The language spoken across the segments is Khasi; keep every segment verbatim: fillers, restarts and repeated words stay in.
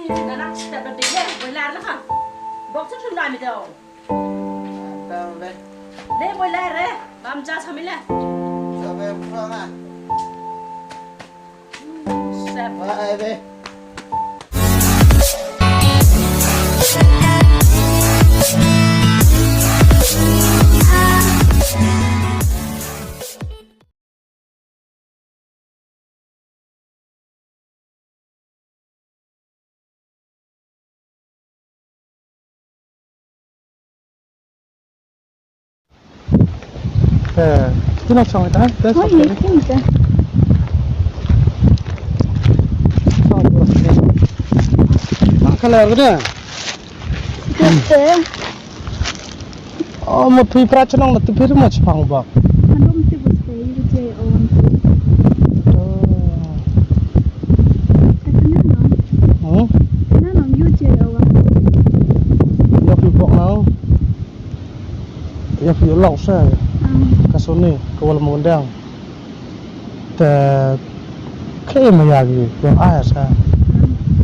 Nana, step da ding le, boi lar la ha. Bok tu tu na mi dau. Bang be. Le boi lar re, bam ja sa mi le. Sa be pro na. Step. Bye be. Eh, kito na chong ita, ita. Oh, chong ini ita. Ini ita. Chong ita. Mak kalar ke dah? Dah. Oh, mo phi pra chnong na tu phi mo chpang bak. Handom ti bus te yu je on. Oh. Kata na no. Hmm? Kata na no yu je on. Ïa phi bak na. Ïa phi lok sa. Ah. Ka soni ka wal mundang. Te khe maya gi, ïa ai sa.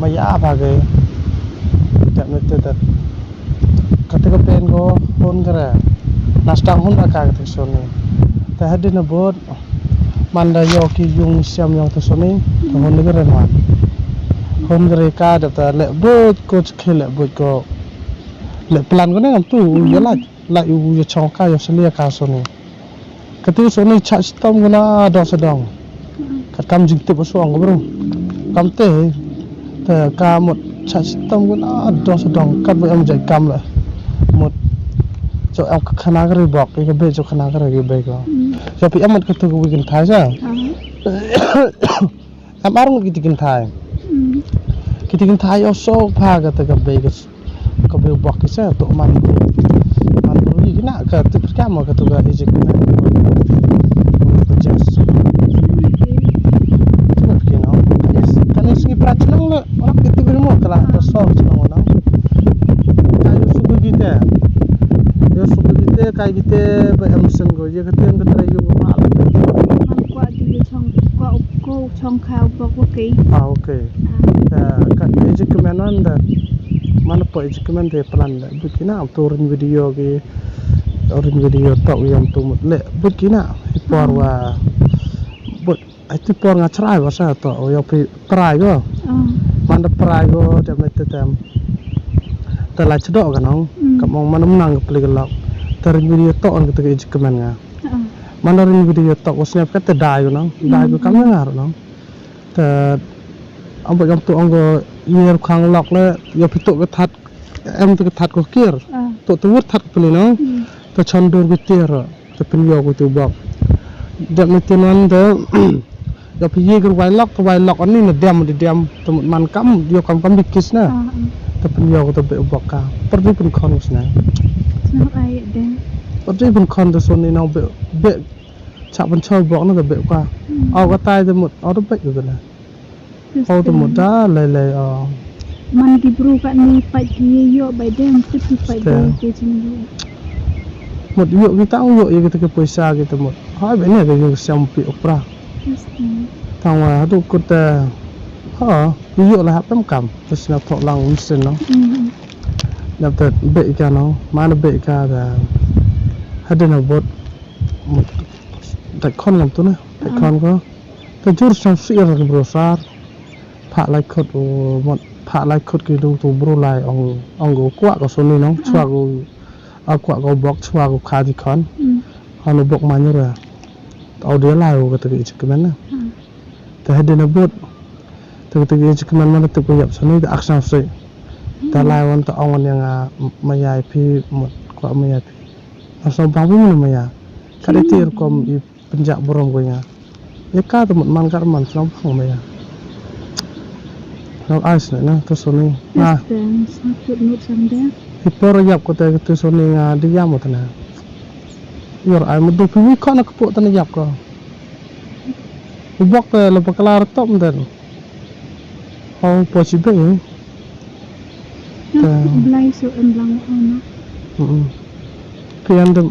Maya ba gi. Te me te te. Kata ka pen ko hun kare. Nastang hun aka kata ka soni. Te hadin na bot. Manda ïoh ki yung siam ïong te soni. Te hun kare man. Hun kare ka da te le bot ko khe le bot ko. Le plan ko ne ngam tu ïa laj. Laj u ïa chong ka ïa soni ka soni. Katu soni chah chitom guna dong sedong. Kat kam jingtip u suang ko bro. Kam te, te ka mut chah chitom guna dong sedong. Kat ba em jai kam la. Mut cho em ka khana ka ri bok, ka be cho khana ka ri be ko. Cho pi em mut katu ka weekend thai sa. Em ar ngut kiti kin thai. Kiti kin thai o so pha kata ka be ka Ka be bok ki sa to man tu. Man tu yi kina ka tu pertama ka tu ka ejek na. Ka jas. Tu ka kina. Kan isi prat chnong le. Orang kita be mo kala ka so chnong na. Ka yu su ki te. Yu su ki te ka ki te ba em sen go. Ye ka tem ka tra yu ma la. Man kwa di chong kwa ko chong kha bok okay. Ah, okay. Ah. Ka ejek man da. Mana po ejik men te plan le bukina am tu rin video ki rin video tok yam tu mut le bukina i por wa but ai tu por nga chrai wa sa to yo pi prai go man da prai go te me te tem te la chdo ka nong ka mong man nang ka pli ka lok te rin video tok an ka te ejik men nga man da rin video tok wa snap ka te dai go nong dai go kam nga ro nong Te amba jam tu ong go yer khang lok le yo pitu ke that em tu ke that ko kir. Tu tu wur that ko peli no. Te chan dur ke tir te pin yo ko tu bok. Dep ni tin wan de yo pi ye ger wai lok te wai lok ani na dem di dem te man kam yo kam kam bikis na. Te pin yo ko te be bok ka. Perdi pin khon sna. Perdi pin khon te soni no be be Chak ban choi bok na ka bek ka. Au ka tai te mut, au te bek ka la. Au te mut da lai lai au. Man ki bru ka ni pat ki ye yo bai dem te ki pat de ke jing yo. Mut yo ki tang yo ye ki te ki poisa ki te mut. Hai be ne ka yo siam pi opra. Tang wa hadu kut te. Ha, yo la hap tam kam. Te sna thok lang un sen no. Dap te bek ka no. Man bek ka da. Hadin ha bot. Dai khon ngam tu na, dai khon ko. Te jur sang sir ki bro sar. Pha lai khot u mot, pha lai khot ki du tu bro lai ong ong ko kwah ko soni nong, chwa ko a kwah ko bok chwa ko kha di khon. Hon u bok ma nyur ya. Au dia lai u kata ki ichik men na. Te hadin a bot. Te kata ki ichik men ma te ko yap soni te ak sang sui. Te lai wan te ong wan yang a ma yai phi mot kwah ma yai phi. Asam bang phi mene ma ya. Ka dei ti rukom i pynjah burom ko ya. Ya ka te mut man ka man slam bang ma ya. Nang ais ne na to soni. Na. Hi por yap ko te to soni nga di yam ko te na. Yor ai mut do phi wi ko na ko po te na yap ko. U bok te le bakla top den. Hau po chi be. Blai so em lang hau na. Pian dem.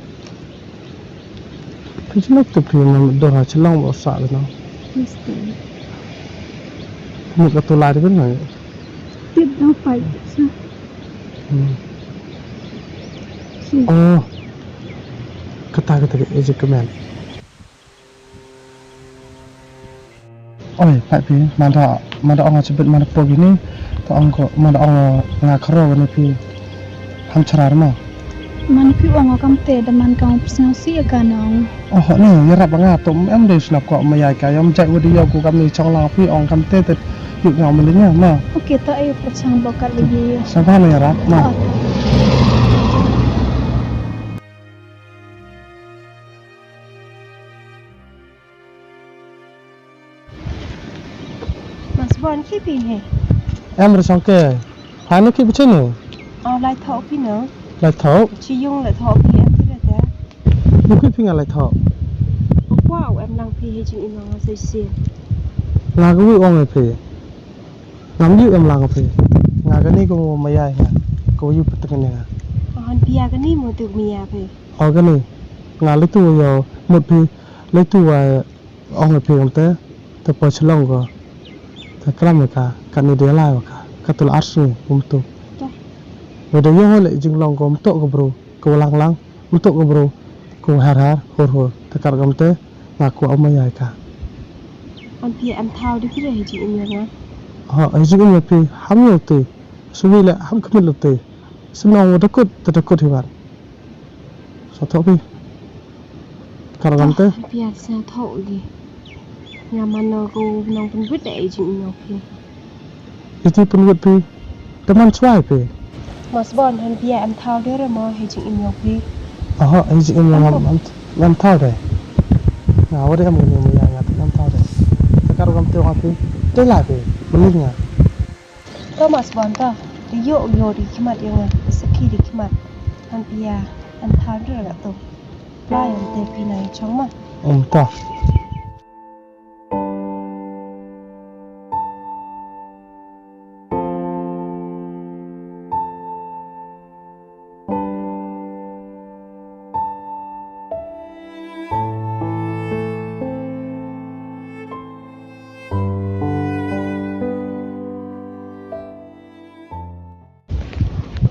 Pi chi nok tu pi na dor ha chi long bo sa le no. Mut ka tu lai de na. Tip dang pait sa. Hmm. Si. Oh. Kata, kata ka ejek kemen. Oi, pait phi, manda, manda ong nga chibit manda pok ini, ta ong ko, manda ong nga kharo ini phi. Ham chrar ma. Man phi ong kam te da man ka ong psngaw si ka nong. Oh, ne, ïarap nga to em de snap ko ma ïa ka ïa jai wa de ïa ko kam ni chong lang phi ong kam te te yu nga ma linya ma. Okay, to ai pyrchang ba kat lagi. Sa ba ne ïarap ma. Oh. Mas bon ki pi he. Em re song ke. Phai no ki bichinu. Au lai thok pi no. Lai thok. Chi yung lai thok pi em ti le te. Ni ki pi nga lai thok. Kwa u em lang pi he jing ino nga sai si. Nga ka wi ong e pi. Ngam yu em lang pi. Nga ka ni ko ma yai nga. Ko yu pa teng ni nga. Han pi ya ka ni mo tu mi ya pi. O ka ni. Nga le tu yo mut pi. Le tu wa Ong ïa phi kumta, te poi shlong ko. Te klam ïa ka, kane dei lai wa ka, ka tul ar sngi kumtu. Wei da ïoh le jinglong ko mto ka bru, ka walang lang, mto ka bru, ka wahar har, hur hur. Te kar kumta, nga kwah ong ma ïa ka. An phi em thaw di phi le hi jingim ïa nga. Ha, hi jingim ïa phi, ham ïa te. Swi le, ham khmit le te. Shnong wa da kut, te da kut hi wan. Sa thoh phi. Kar ngam te. Pia sa thoh gi. Nga mano ko nong pynwit da ei jing ino phi. Iti pynwit phi. Te man swai phi. Mas bon han pia em thaw de re mo hei jing ino phi. Aha, hei jing ino ngam em thaw de. Nga wari em gani mo ya nga te em thaw de. Te kar ngam te ngam phi. Te la phi. Mending nga. Thomas Bonta, te ïoh ïoh di khmat ïa nga, sakhi di khmat. Han pia, han thaw dra la to. Ba ïa te pina ïa chong ma. Um ta.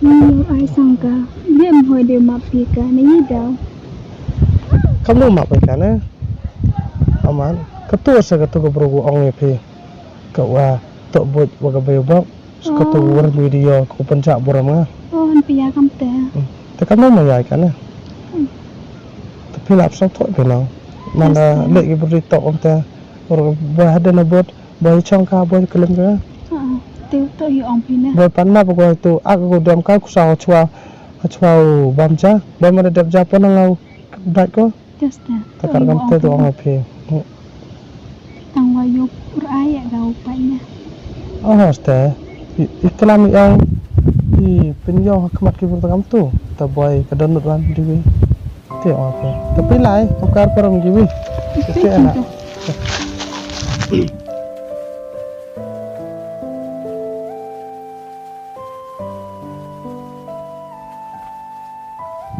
Ni ïoh ai sang ka, lem hoi de map phi ka, na ngi daw. Kam no map phi ka na. Aman, ka tu sa ka tu ka bro ong ïa phi. Ka wa, tok boj wa ka bayo bok. Sa ka tu war video ko pynjah buram nga. Oh, han pia kam te. Hmm. Te kam no ma ïai ka na. Hmm. Te phi lap sa tok phi no. Mana le ki bro tok om te. Or ba hadan abot. Boy chong ka, boy kelem ka. Ah, te to ïoh ong phi ne. Boy pan map ko tu, ak ko dam ka kusa chwa, chwa bam cha, boy mana dep ja pon ngau dak ko. Just ta. Ta kar kam te to ong phi. Tang wa ïoh ur ai ya gau pa ne. Oh, ste. I, i klam i ong, i pynïoh khmat ki bur ta kam tu. Ta boy ka donut wan diwi. Te, okay. Te phi lai, ka kar param gi wi. Te, te, anak.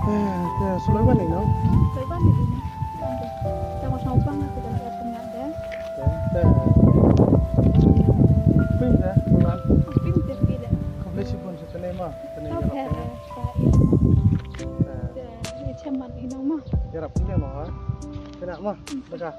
Eh, te, suloi wan ni, no? Suloi wan ni, no? Te, te, ma song pang, te, te, te, te. Te, te. Pin te, suloi. Pin te, pin te. Khublei shibun, sa tene ma, tene. Okay. Te, te, chairman, ino ma. Yarap, ino ma, ha? Kena ma, baka.